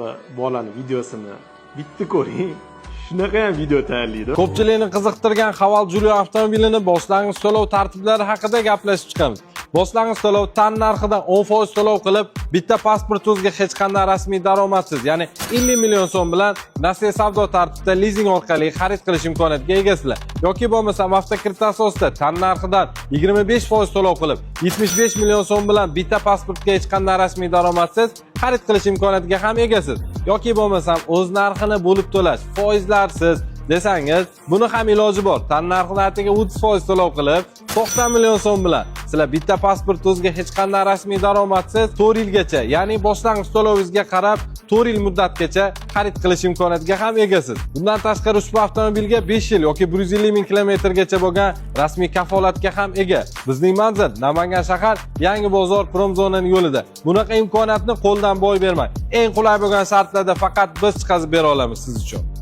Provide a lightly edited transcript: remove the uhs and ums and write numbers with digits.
Bu bolani videosini bitta ko'ring. Shunaqa ham video tayyorlaydi. Ko'pchilikni qiziqtirgan Haval Jolion avtomobilini boshlang'ich to'lov tartiblari haqida gaplashib chiqamiz. Boshlang'ich to'lov tan narxidan 10% to'lov qilib, bitta pasport o'ziga hech qanday rasmiy daromadsiz, ya'ni 50 million so'm bilan nasiya savdo tartibida lizing orqali xarid qilish imkoniyatiga egasizlar. Yoki bo'lmasam avtokredit asosida tan narxidan 25% to'lov qilib, 75 million so'm bilan bitta pasportga hech qanday rasmiy daromadsiz xarid qilish imkoniyatiga ham egasiz. Yoki bo'lmasam o'z narxini bo'lib to'lash, foizlarsiz desangiz, buni ham iloji bor. Tan narxini atigi 30% to'lov qilib, 90 million so'm bilan sizlar bitta pasport o'ziga hech qanday rasmiy daromadsiz 4 yilgacha, ya'ni boshlang'ich to'lovingizga qarab 4 yil muddatgacha xarid qilish imkoniyatiga ham egasiz. Bundan tashqari ushbu avtomobilga 5 yil yoki 150 ming kilometrgacha bo'lgan rasmiy kafolatga ham ega. Bizning manzil: Namangan shahar, Yangi bozor, Promzonaning yo'lida. Bunaqa imkoniyatni qo'ldan boy bermang. Eng qulay bo'lgan shartlarda faqat biz chiqazib bera olamiz siz uchun.